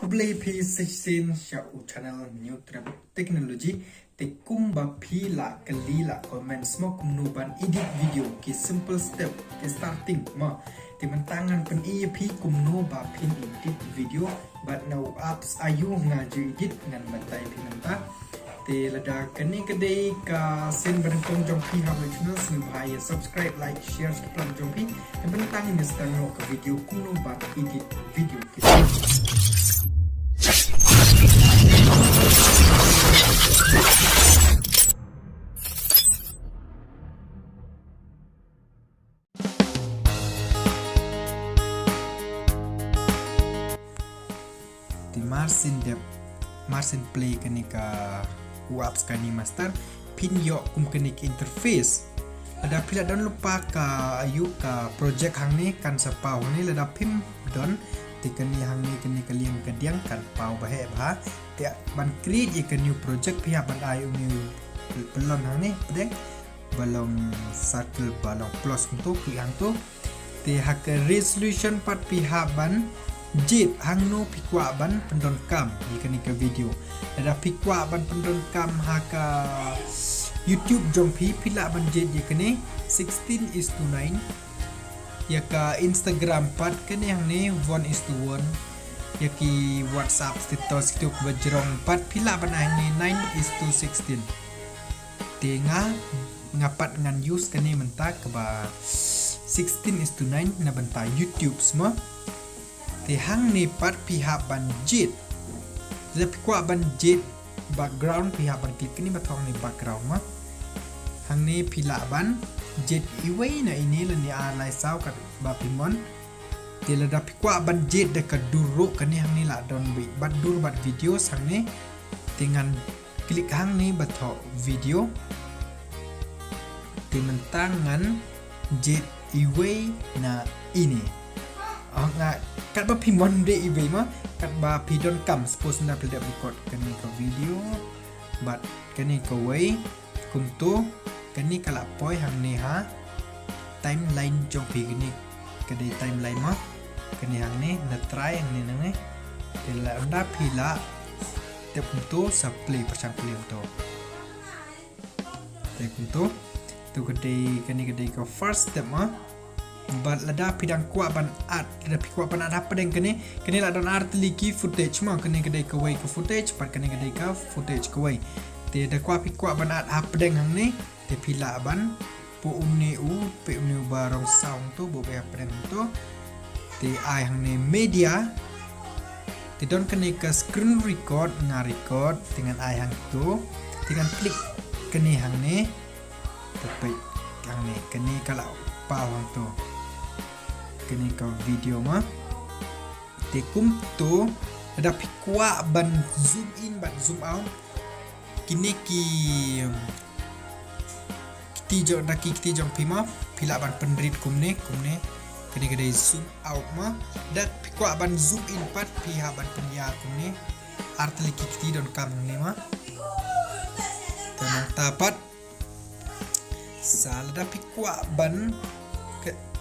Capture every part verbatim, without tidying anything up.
Khublei phi shisien sha u channel New Trend Technology. Te kumba phi la kylli la comment mo kumno ban edit video, ki simple step, ki starting mo. Te mynta ngan pyni ïa phi kumno ba phin edit video bad na u apps aiu nga ju edit, ngan batai phi mynta. Te lada kane ka dei ka sien ba nyngkong jong phi ha u channel, sngewbha ïa subscribe, like, share sha ka platform jong phi. Te mynta ngin ïa sdang noh ka video kumno ban edit video. Te marsien dep, marsien play kane ka u apps KineMaster, phin ïoh kum kane ka interface. Lada phi la don lypa ka aiu ka project hangne, kan sa paw hangne, lada phim don. Te kane hangne, kane ka liang ka diang kan paw ba heh bha. Te ban create ïa ka new project, phi hap ban ai une u pyllun hangne, pdeng ba long circle ba long plus kumto, click hangto. Te ha ka resolution pat phi hap ban jied hangno phi kwah ban pyndonkam ïa kane ka video. Lada phi kwah ban pyndonkam ha ka YouTube jong phi, phi lah ban jied ïa kane sixteen is to nine. Ïa ka Instagram pat kane hangne one is to one. Ïa ki WhatsApp status kito kiba jrong pat phi lah ban ai hangne nine is to sixteen. Te nga, nga pat ngan use kane mynta kaba sixteen is to nine na bynta YouTube mo. Te hangne pat phi hap ban jied. Lada phi kwah ban jied background, phi hap ban click kane ba thoh hangne background mo. Hangne phi lah ban jied iwei na ine lane ar lai saw katba phi mon. Te lada phi kwah ban jied da ka dur ruh, kane hangne lah don bad dur bad video hangne. Te ngan click hangne ba thoh video. Te mynta ngan jied iwei na ine. Ah, nga, katba phi mon jied iwei mo, katba phi donkam, suppose nga phi dep record kane ka video bad kane kawei. Kumto, kane ka lah poi hangne ha timeline jong phi, kane ka dei timeline mo. Kane hangne, na try hangne nangne. Te lada phi lah, te kumto sa play, pyrshang play kumto. Te kumto, to ka dei, kane ka dei ka first step mo. Bad lada phi dang kwah ban add, lada phi kwah ban add hapdeng kane, kane lah don ar tylli ki footage mo, kane ka dei kawei ka footage, bad kane ka dei ka footage kawei. Te lada kwah phi kwah ban add hapdeng hangne, te phi lah ban buh une u, peit une uba rong saw hangto, buh beit hapdeng hangto. Te ai hangne media. Te don kane ka screen record, nga record, te ngan ai hangto. Te ngan click kane hangne. Te peit hangne, kane ka lah paw hangto. Kane ka video mo. Te kumto, lada phi kwah ban zoom in bad zoom out, kine ki, um, kti jong, da ki kti jong phi mo, phi lah ban pynrit kumne, kumne. Kane ka dei zoom out mo. Lada phi kwah ban zoom in pat, phi hap ban pynïar kumne. Ar tylli ki kti donkam hangne mo. Te nangta pat, sa lada phi kwah ban,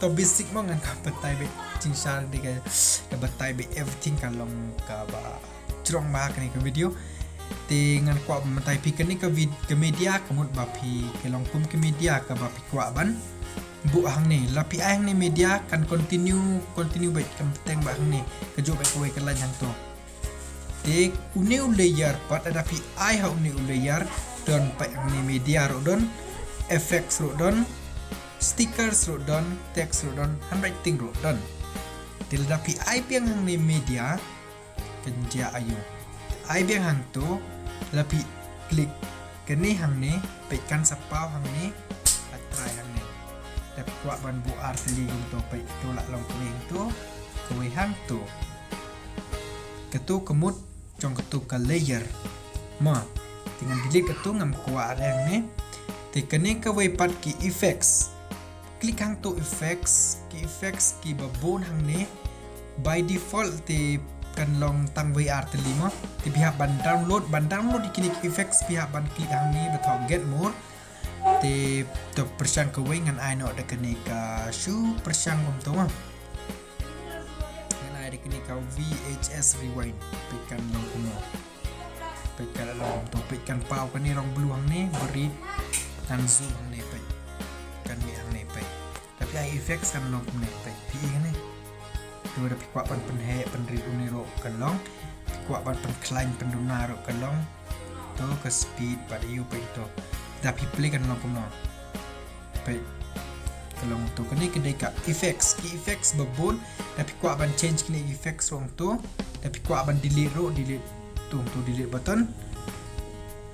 to basic mo, ngan khlem batai beit jingshisha de, ka batai beit everything, ka long kaba jrong bha kane ka video. Te ngan kwah ban batai phi kane ka vid-, ka media, ka mut ba phi, ka long kum ka media kaba phi kwah ban buh hangne. Lada phi ai hangne media, kan continue, continue beit, kan bteng beit hangne, kajuh beit kawei ka line hangto. Te une u layer pat, lada phi ai ha une u layer, don pat hangne media ruh don, effects ruh don, stickers ruh don, text ruh don, handwriting ruh don. Te lada phi ai biang hangne media, kan jia aiu. Ai biang hangto, lada phi click kane hangne, peit kan sa paw hangne, lada try hangne. Lada phi kwah ban buh ar tylli kumto, peit to lah long kawei hangto, kawei hangto. Kato ka mut jong kato ka layer mo. Te ngan delete kato, ngam kwah re hangne. Te kane kawei pat ki effects. Click hangto effects, ki effects kiba bun hangne. By default te kan long tang wei ar tylli mo. Te phi hap ban download, ban download ïa kine ki effects phi hap ban click hangne ba thoh get more. Te to pyrshang kawei, ngan ai noh da kane ka shu pyrshang kumto mo. Ngan ai da kane Kane ka V H S rewind. Peit kan long kumno. Peit kan long kumto. Peit kan paw kane rong blue hangne, barit. Kan zoom hangne peit. Kan mih hangne peit. Lada phi ai effects kan long kumne peit. Phi i hangne. Te lada phi kwah ban pynheh pynrit une ruh kan long. Phi kwah ban pynkhlaiñ pynduna ruh kan long. To ka speed bad aiu peit to. Lada phi play kan long kumno. Peit. Ka long to kane ka dei ka effects. Ki effects ba bun. Lada phi kwah ban change kine effects ruh to. Lada phi kwah ban delete ruh, delete. To, to delete button.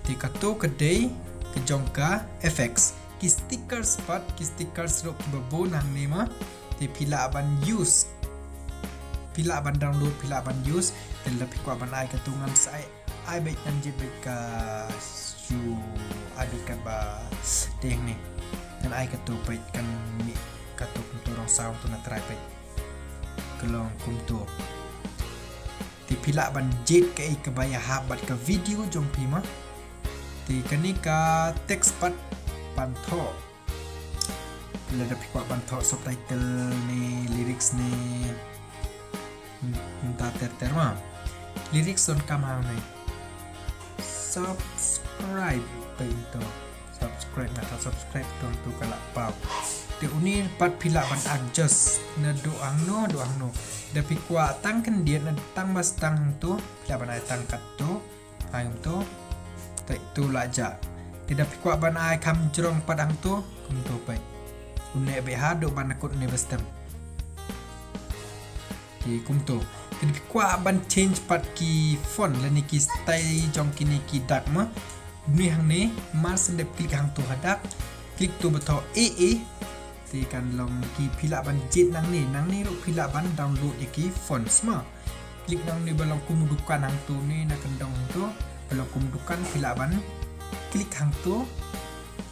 Te kato ka dei ka jong ka effects. Ki stickers pat, ki stickers ruh kiba bun hangne ma. Te phi lah ban use. Phi lah ban download, phi lah ban use. Te lada phi kwah ban ai kato ngan sa ai, ai beit ngan jied beit ka shu ai beit katba te hangne. Ngan ai kato peit kan mih kato kumto rong saw to na trai peit. Ka long kumto. Te phi lah ban jied kaei kaba ïahap bad ka video jong phi ma. Te kane ka text pat ban thoh. Lada phi kwah ban thoh subtitle ne lyrics ne. Hmm, mynta ter ter ma. Lyrics donkam hangne. Subscribe peit to. Subscribe, nga thoh subscribe to, to ka la paw. Te une pat phi lah ban adjust naduh hangno, naduh hangno. Lada phi kwah tang khyndiat, na tang ba stang hangto, phi lah ban ai tang katto. Ai kumto. Te to la jah. Te lada phi kwah ban ai kham jrong pat hangto, kumto peit. Une beit haduh ban kut une ba stem. Te kumto. Te lada phi kwah ban change pat ki font lane ki style jong kine ki dak ma. Une hangne, mar shen dep click hangto hadak. Click to ba thoh A A. Te kan long ki phi lah ban jied nangne, nangne ruh phi lah ban download ïa ki fonts ma. Click nangne ba long kum dukan hangto ne na kyndong hangto. Ba long kum dukan phi lah ban click hangto.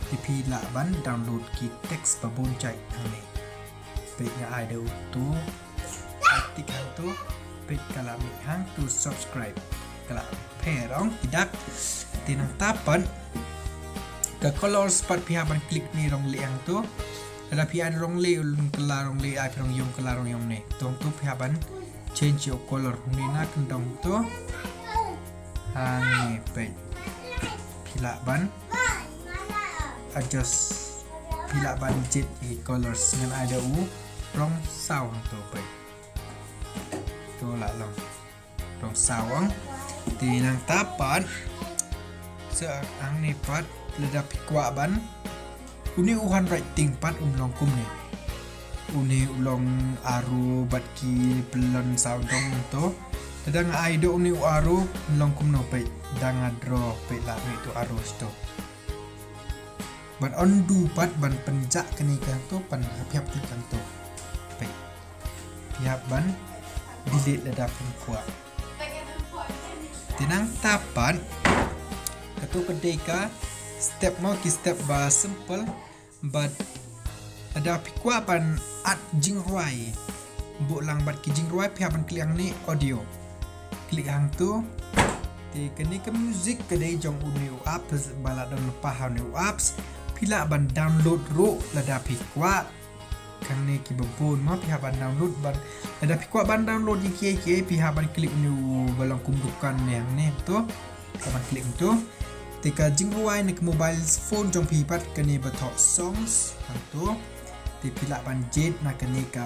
Te phi lah ban download ki text ba bun jait hangne. Peit nga ai da uto. Ai tik hangto. Peit ka la mih hangto subscribe. Ka la pher ong ki dak. Te nangta pat ka colors pat phi hap ban click ne rong leh hangto. Lada phi ai rong leh, u lun kylla rong leh, ai phi rong ïong kylla rong ïong ne. To hangto phi hap ban change your color. Une na kyndong to. Hangne peit. Phi lah ban adjust. Phi lah ban jied ïa ki colors ngan ai da u rong saw hangto peit. To la long. Rong saw ong. Te nangta pat. Sa hangne pat lada phi kwah ban. Une u handwriting pat um long kumne. Une u long arrow bad ki pylon sawdong to. Te dang ai da une u arrow um long kumno peit. Dang a draw peit la mih to arrow to. Ban undo pat ban pynjah kane ka to pan hap hap klik hangto. Peit. Phi hap ban delete lada phi kwah. Te nangta pat kato ka dei ka step mo ki step ba simple bad lada phi kwah ban add jingrwai. Buh lang bad ki jingrwai phi hap ban klik hangne audio. Klik hangto. Te kane ka music ka dei jong une u apps ba la don lypa ha une u apps. Phi lah ban download ruh lada phi kwah. Hangne kiba bun mo phi hap ban download ban. Lada phi kwah ban download ïa kiei kiei phi hap ban klik une u ba long kum dukan ne hangne to. Phi hap ban klik to. Te ka jingrwai na ka mobile phone jong phi pat kane ba thoh songs hangto. Te phi lah ban jied na kane ka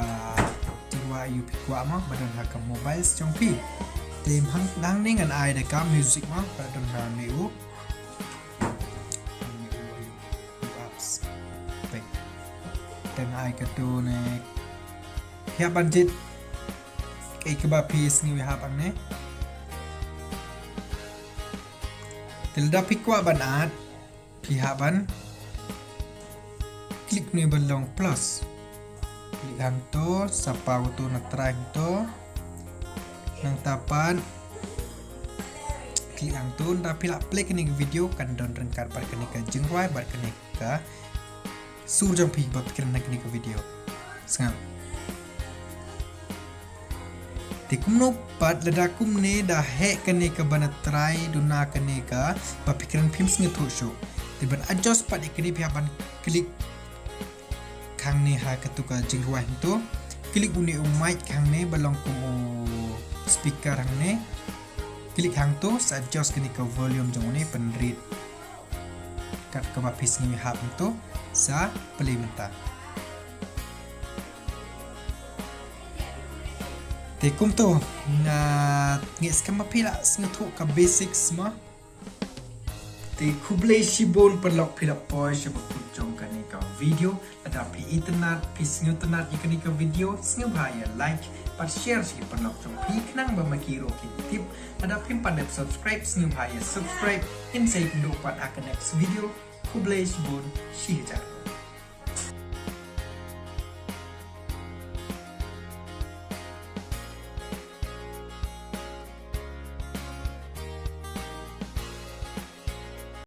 jingrwai ïa u phi kwah mo ba don ha ka mobile jong phi. Te hangne ngan ai da ka music mo ba don hangne u. Apps. Peit. Te nga ai kato ne. Phi hap ban jied kaei kaba phi sngew ïahap hangne. Te lada phi kwah ban add phi hap ban klik ne ba long plus. Klik hangto, sa paw to na trai hangto. Nangta pat klik hangto, nda phi lah play kane ka video kan don ryngkat bad kane ka jingrwai bad kane ka sur jong phi ba phi kren ha kane ka video. Sngap. Te kumno pat lada kumne da heh kane ka ba na trai duna kane ka ba phi kren phim sngewthuh shuh. Te ban adjust pat ïa kane phi hap ban klik hangne ha kato ka jingrwai hangto. Klik une u mic hangne ba long kum u speaker hangne. Klik hangto sa adjust kane ka volume jong une pynrit. Kat kaba phi sngew hap hangto sa play mynta. Te kumto nga ngeit skhem ba phi la sngewthuh ka basics mo. Te khublei shibun paralok phi la poi sha ba kut jong kane ka video. Lada phi itynnad, phi sngewtynnad ïa kane ka video, sngewbha ïa like bad share sha ki paralok jong phi khnang ba ma ki ruh kin tip. Lada phim pat dep subscribe, sngewbha ïa subscribe. Ngin sa ïakynduh pat ha ka next video. Khublei shibun, shi hajar.